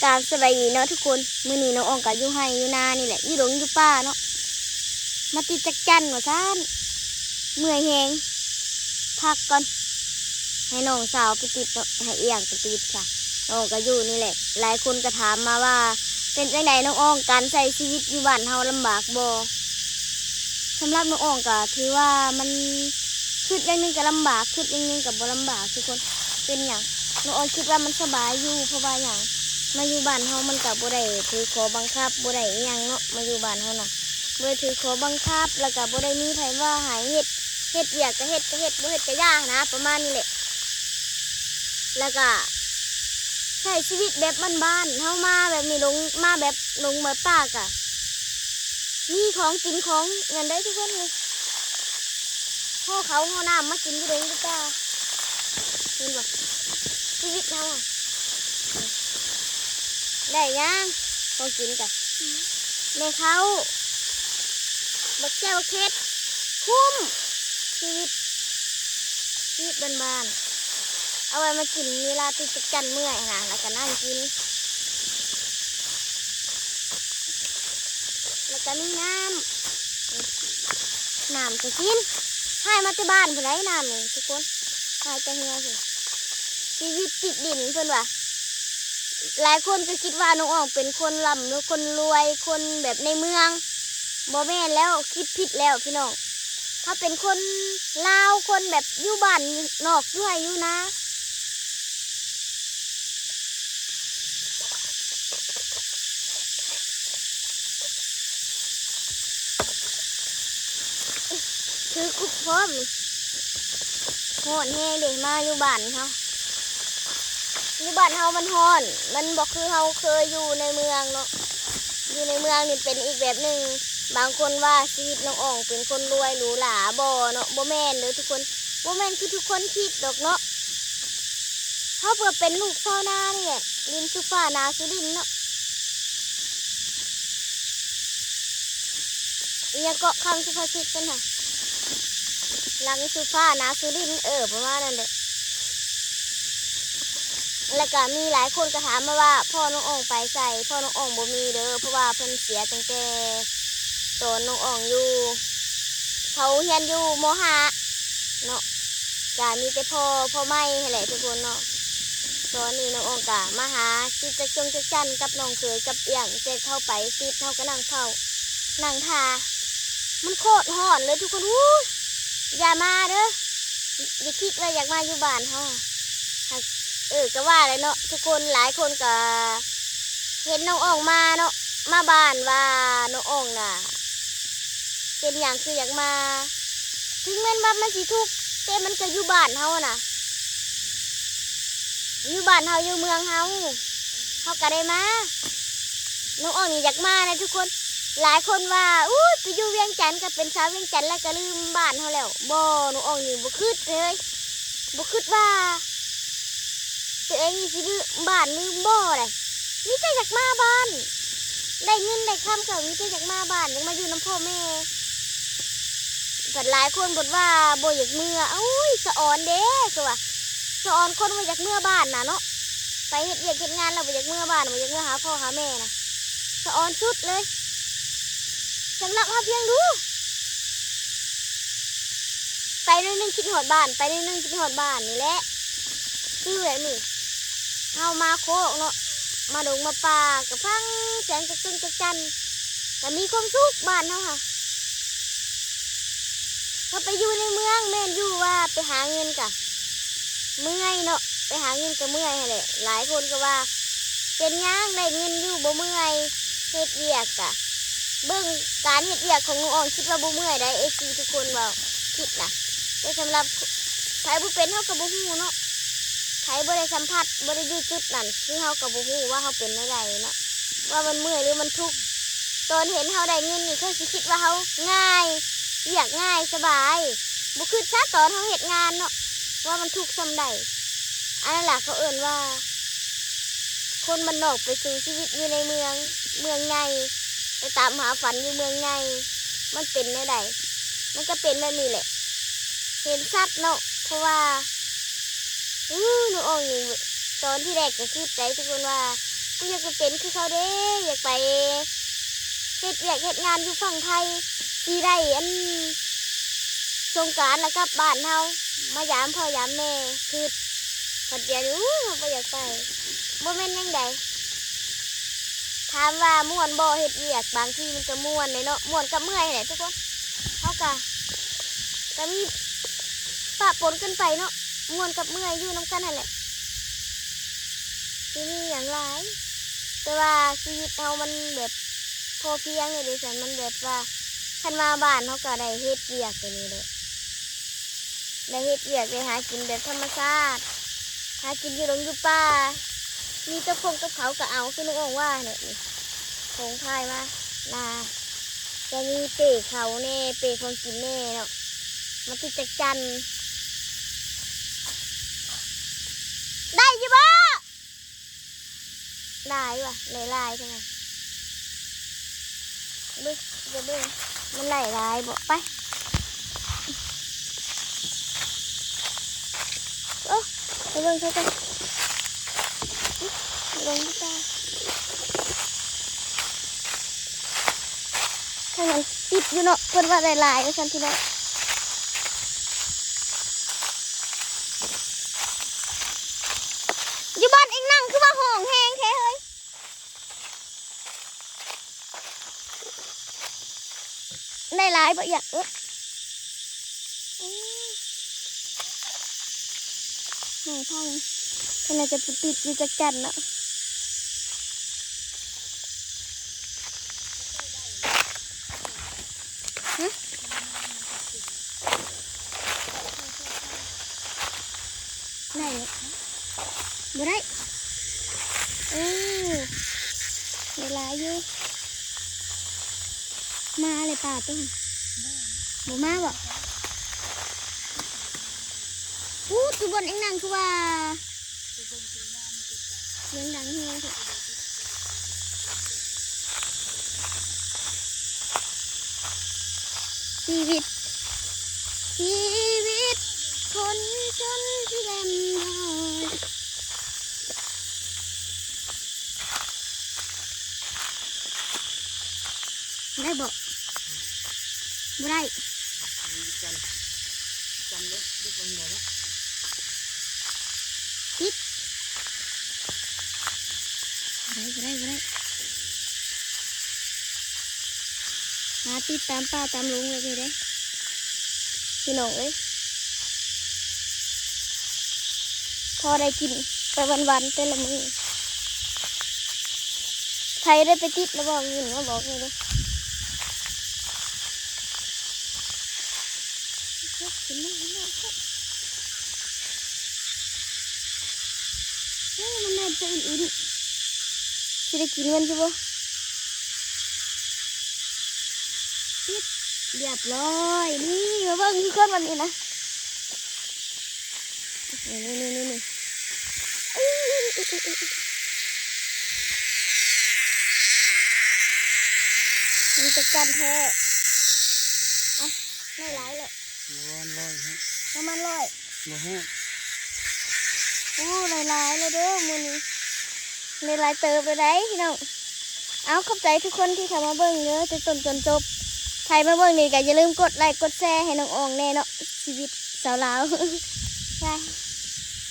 ກາບສະບາຍດີເນາະທຸກຄົນ, ມື້ນີ້ນ້ອງອອງກໍຢູ່ໄຮ່ຢູ່ນານີ້ແຫຼະ ຢູ່ດົງຢູ່ປ່າເນາະ, ມາຕິດຈັກຈັ່ນວ່າຊັ້ນ, ເມື່ອຍແຮງ ພັກກ່ອນ ໃຫ້ນ້ອງສາວໄປຕິດເນາະ, ໃຫ້ອີ່ຫຍັງໄປຕິດຊະ. ນ້ອງກໍຢູ່ນີ້ແຫຼະ, ຫຼາຍຄົນກໍຖາມມາວ່າ ເປັນຈັ່ງໃດນ້ອງອອງ ການໃຊ້ຊີວິດຢູ່ບ້ານເຮົາລຳບາກບໍ່? ສຳລັບນ້ອງອອງກໍຖືວ່າມັນ ຄຶດຢ່າງໜຶ່ງກໍລຳບາກ ຄຶດຢ່າງໜຶ່ງກໍບໍ່ລຳບາກທຸກຄົນ. ເປັນຫຍັງ? ນ້ອງອອງຄິດວ່າມັນສະບາຍຢູ່ ເພາະວ່າຫຍັງ? ມາຢູ່ບ້ານເຮົາມັນກໍບໍ່ໄດ້ຖືກຂໍ້ບັງຄັບ ບໍ່ໄດ້ອີ່ຫຍັງເນາະ, ມາຢູ່ບ້ານເຮົານະ ບໍ່ໄດ້ຖືກຂໍ້ບັງຄັບ ແລ້ວກໍບໍ່ໄດ້ມີໃຜວ່າໃຫ້ເຮັດ ເຮັດວຽກກໍເຮັດ ກໍເຮັດ ບໍ່ເຮັດກໍຢ່ານະ ປະມານນີ້ແຫຼະ. ແລ້ວກໍໃຊ້ຊີວິດແບບບ້ານໆ ເຮົາມາແບບນີ້ ລົງ ມາແບບລົງມາປ່າກະ ມີຂອງກິນຂອງຫຍັງໄດ້ທຸກຄົນເລີຍ, ຫໍ່ເຂົ້າຫໍ່ນ້ຳມາກິນຢູ່ດົງຢູ່ປ່າ ເຫັນບໍ່? ຊີວິດເຮົາອະ ໄດ້ຫຍັງຂອງກິນກະ ອືມ ໄດ້ເຂົ້າ ບັກແຈ່ວເຜັດ ຄຸ້ມ ຊີວິດ ຊີວິດບ້ານໆ ເອົາໄວ້ມາກິນເວລາຕິດຈັກຈັ່ນເມື່ອຍຫັ້ນນະ ແລ້ວກໍນັ່ງກິນ ແລ້ວກໍມີນ້ຳ ນ້ຳກໍກິນ ຫາຍມາແຕ່ບ້ານພຸ້ນໃດ໋ ນ້ຳນີ້ທຸກຄົນ ຫາຍແຕ່ເຮືອພຸ້ນ. ຊີວິດຕິດດິນເພິ່ນວ່າ ຫຼາຍຄົນກໍຄິດວ່ານ້ອງອອງເປັນຄົນລ່ຳ ຄົນລວຍ ຄົນແບບໃນເມືອງ, ບໍ່ແມ່ນແລ້ວ ຄິດຜິດແລ້ວພີ່ນ້ອງ. ເຮົາເປັນຄົນລາວ ຄົນແບບຢູ່ບ້ານນອກ ຢູ່ໄຮ່ຢູ່ນາ. ຖືກຄຸກພ້ອມ ຮ້ອນແຮງເດ ມາຢູ່ບ້ານເຮົາ ຢູ່ບ້ານເຮົາມັນຮ້ອນ ມັນບໍ່ຄືເຮົາເຄີຍຢູ່ໃນເມືອງເນາະ. ຢູ່ໃນເມືອງນີ້ເປັນອີກແບບໜຶ່ງ. ບາງຄົນວ່າຊີວິດນ້ອງອອງເປັນຄົນລວຍຫຼູຫຼາບໍ່ເນາະ, ບໍ່ແມ່ນເດີທຸກຄົນ ບໍ່ແມ່ນຄືທຸກຄົນຄິດດອກເນາະ. ເຮົາກໍເປັນລູກຊາວນານີ້ແຫຼະ ລິນສຸຟ້ານາສຸລິນເນາະ. ອີ່ຫຍັງເກາະ ຄຳສຸພາສິດເພິ່ນຫະ ຫຼັງສຸຟ້ານາສຸລິນ ເອີ ປະມານນັ້ນແຫຼະ. ແລ້ວກະມີຫຼາຍຄົນກໍຖາມມາວ່າ ພໍ່ນ້ອງອອງໄປໃສ? ພໍ່ນ້ອງອອງບໍ່ມີເດີ ເພາະວ່າເພິ່ນເສຍຕັ້ງແຕ່ຕອນນ້ອງອອງຢູ່ ເຂົາຮຽນຢູ່ ມໍຫ້າ ເນາະ ກະມີແຕ່ພໍ່ ພໍ່ໃໝ່ຫັ້ນແຫຼະທຸກຄົນເນາະ. ຕອນນີ້ນ້ອງອອງກະມາຫາຕິດຈັກຈົງຈັກຈັ່ນກັບນ້ອງເຂີຍກັບອ້ຽງ ແຕ່ເຂົາໄປຕິດ ເຮົາກໍນັ່ງເຝົ້າ ນັ່ງຖ້າ ມັນໂຄດຮ້ອນເລີຍທຸກຄົນ. ອູ້ຍ ຢ່າມາເດີ ຢ່າຄິດວ່າຢາກມາຢູ່ບ້ານເຮົາ ຫາກ ເອີ ກໍວ່າແຫຼະເນາະທຸກຄົນ. ຫຼາຍຄົນກໍເຫັນນ້ອງອອງມາເນາະ ມາບ້ານ ວ່ານ້ອງອອງນະ ເປັນຫຍັງຄືຢາກມາ? ເຖິງແມ່ນວ່າມັນຊິທຸກ ແຕ່ມັນກໍຢູ່ບ້ານເຮົານະ ຢູ່ບ້ານເຮົາ ຢູ່ເມືອງເຮົາ ເຮົາກໍໄດ້ມາ. ນ້ອງອອງນີ້ຢາກມານະທຸກຄົນ. ຫຼາຍຄົນວ່າ ອຸ້ຍ ໄປຢູ່ວຽງຈັນ ກໍເປັນຊາວວຽງຈັນແລ້ວ ກໍລືມບ້ານເຮົາແລ້ວ. ບໍ່ ນ້ອງອອງນີ້ບໍ່ຄິດເລີຍ ບໍ່ຄິດວ່າ ຕົວເອງນີ້ຊິລືມບ້ານລືມບໍ່ໃດ໋ ມີແຕ່ຢາກມາບ້ານ ໄດ້ເງິນໄດ້ຄຳກໍມີແຕ່ຢາກມາບ້ານ ຢາກມາຢູ່ນຳພໍ່ແມ່. ພັດຫຼາຍຄົນພັດວ່າບໍ່ຢາກເມືອ ໂອ້ຍ ສະອອນເດ້ ຄືວ່າ ສະອອນຄົນບໍ່ຢາກເມືອບ້ານນະເນາະ ໄປເຮັດວຽກເຮັດງານແລ້ວບໍ່ຢາກເມືອບ້ານ ບໍ່ຢາກເມືອຫາພໍ່ຫາແມ່ນະ ສະອອນສຸດເລີຍ. ສຳລັບເຮົາພຽງດູ ໄປໜ້ອຍໜຶ່ງຄິດຮອດບ້ານ ໄປໜ້ອຍໜຶ່ງຄິດຮອດບ້ານນີ້ແຫຼະ. ຄືແບບນີ້ ເຮົາມາໂຄກເນາະ ມາດົງມາປ່າ ກໍຟັງສຽງຈັກເຈັງຈັກຈັ່ນ ກໍມີຄວາມສຸກ. ບ້ານເຮົາຫະ ເຮົາໄປຢູ່ໃນເມືອງ ແມ່ນຢູ່ວ່າໄປຫາເງິນກະເມື່ອຍເນາະ ໄປຫາເງິນກໍເມື່ອຍຫັ້ນແຫຼະ. ຫຼາຍຄົນກໍວ່າ ເປັນຫຍັງໄດ້ເງິນຢູ່ບໍ່ເມື່ອຍ ເຮັດວຽກກະ ເບິ່ງການເຮັດວຽກຂອງນ້ອງອອງ ຄິດວ່າບໍ່ເມື່ອຍໃດ ເອັຟຊີ ທຸກຄົນເວົ້າ ຄິດນະ. ແຕ່ສຳລັບໃຜບໍ່ເປັນ ເຮົາກໍບໍ່ຮູ້ເນາະ ໃຜບໍ່ໄດ້ສຳຜັດ ບໍ່ໄດ້ຢູ່ຈຸດນັ້ນ ຄືເຮົາກໍບໍ່ຮູ້ວ່າເຮົາເປັນແນວໃດເນາະ ວ່າມັນເມື່ອຍຫຼືມັນທຸກ. ຕອນເຫັນເຮົາໄດ້ເງິນນີ້ ເຂົາຊິຄິດວ່າເຮົາງ່າຍ ວຽກງ່າຍສະບາຍ ບໍ່ຄິດຊະຕອນເຮົາເຮັດງານເນາະ ວ່າມັນທຸກສ່ຳໃດ. ອັນນັ້ນລະເຂົາເອີ້ນວ່າ ຄົນບ້ານນອກໄປສູ້ຊີວິດຢູ່ໃນເມືອງ ເມືອງໃຫຍ່ ໄປຕາມຫາຝັນຢູ່ເມືອງໃຫຍ່ ມັນເປັນແນວໃດ? ມັນກໍເປັນແບບນີ້ແຫຼະ ເຫັນຊັດເນາະ. ເພາະວ່າ ອື ນ້ອງອອງນີ້ ຕອນທີແລກກໍຄິດໃດ໋ທຸກຄົນວ່າ ກູຢາກໄປເປັນຄືເຂົາເດ້ ຢາກໄປເຮັດວຽກເຮັດງານຢູ່ຝັ່ງໄທ ຊິໄດ້ອັນ ສົງການລະກັບບ້ານເຮົາ ມາຢາມພໍ່ຢາມແມ່ ຄື ພັດດຽວນີ້ ອູ້ ເຮົາບໍ່ຢາກໄປ ບໍ່ແມ່ນຫຍັງໃດ ຖາມວ່າມ່ວນບໍ່ເຮັດວຽກ ບາງທີມັນກໍມ່ວນເດ້ເນາະ ມ່ວນກັບເມື່ອຍແຫຼະທຸກຄົນ ເຮົາກະ ກະມີປະປົນກັນໄປເນາະ ມ່ວນກັບເມື່ອຍຢູ່ນຳກັນຫັ້ນແຫຼະ ຊິມີຫຍັງຫຼາຍ ແຕ່ວ່າຊີວິດເຮົາມັນແບບພໍພຽງເດ້ຊັ້ນ ມັນແບບວ່າ ຄັນມາບ້ານເຮົາກະໄດ້ເຮັດວຽກແບບນີ້ແຫຼະ ໄດ້ເຮັດວຽກ ໄດ້ຫາກິນແບບທຳມະຊາດ ຫາກິນຢູ່ດົງຢູ່ປ່າ ມີແຕ່ຄົງກັບເຂົາກະເອົາ ຄືນ້ອງອອງວ່າແຫຼະນີ້ ໂຄງພາຍມາ ນາ ກະມີເປ້ເຂົ້າແດ່ ເປ້ຂອງກິນແດ່ເນາະ ມາຕິດຈັກຈັ່ນ ໄດ້ຢູ່ບໍ່? ຫຼາຍວ່າ ຫຼາຍໆ ຈັ່ງໃດ ເບິ່ງ ຈະເບິ່ງ ມັນຫຼາຍຫຼາຍບໍ່ ໄປ ໂອ້ ໄປເບິ່ງເຂົາກ່ອນ ໄປເບິ່ງດີກວ່າ ທາງນັ້ນຕິດຢູ່ເນາະ ເພິ່ນວ່າຫຼາຍໆ ວ່າຊັ້ນພີ່ນ້ອງ ຢູ່ບ່ອນເອງນັ່ງຄືວ່າຫ້ອງແຮງແທ້ເຮີ້ຍ. ໄດ້ຫຼາຍບໍ່? ຢາກ ເອີ ອືມ ໃຫ້ທາງ ເພິ່ນໜ້າຈະໄປຕິດຢູ່ຈັກຈັ່ນເນາະ. ຮະ? ໄດ້ ບໍ່ໄດ້ ເອີ ໄດ້ຫຼາຍຢູ່ ມາເລີຍປາຕົວ ບໍ່ມາບໍ່? ອູ້ ຢູ່ບ່ອນເອງນັ່ງຄືວ່າ ສຽງດັງແຮງແທ້ ຊີວິດ ຊີວິດຄົນຈົນທີ່ແລ່ນດອຍ ໄດ້ບໍ່? ບໍ່ໄດ້ ຕິດ ບໍ່ໄດ້ ບໍ່ໄດ້ ບໍ່ໄດ້ ຫາຕິດຕາມປ່າຕາມດົງແບບນີ້ເດ້ ພີ່ນ້ອງເອີຍ ພໍໄດ້ກິນໄປວັນໆ ແຕ່ລະມື້ ໃຜໄດ້ໄປຕິດລະບໍ່? ເງິນມາບອກແດ່ເດີ. ໂອ້ ມັນໜ້າຈະອື່ນໆ ຊິໄດ້ກິນມັນຢູ່ບໍ່? ຕິດ ລຽບຮ້ອຍ ນີ້ ມາເບິ່ງຄືກັນວັນນີ້ນະ ນີ້ໆໆໆ ມີແຕ່ກັນແທ້ ອ່ະ ໄດ້ຫຼາຍແລ້ວ ປະມານຮ້ອຍ ປະມານຮ້ອຍ ບໍ່ຮອດ ໂອ້ ໄດ້ຫຼາຍແລ້ວເດີມື້ນີ້ ໄດ້ຫຼາຍເຕີບແລ້ວໃດ໋ພີ່ນ້ອງ. ເອົາ ຂອບໃຈທຸກຄົນທີ່ເຂົ້າມາເບິ່ງເດີ ແຕ່ຕົ້ນຈົນຈົບ ໃຜມາເບິ່ງນີ້ກໍຢ່າລືມກົດໄລກົດແຊໃຫ້ນ້ອງອອງແດ່ເນາະ ຊີວິດສາວລາວ ບາຍ.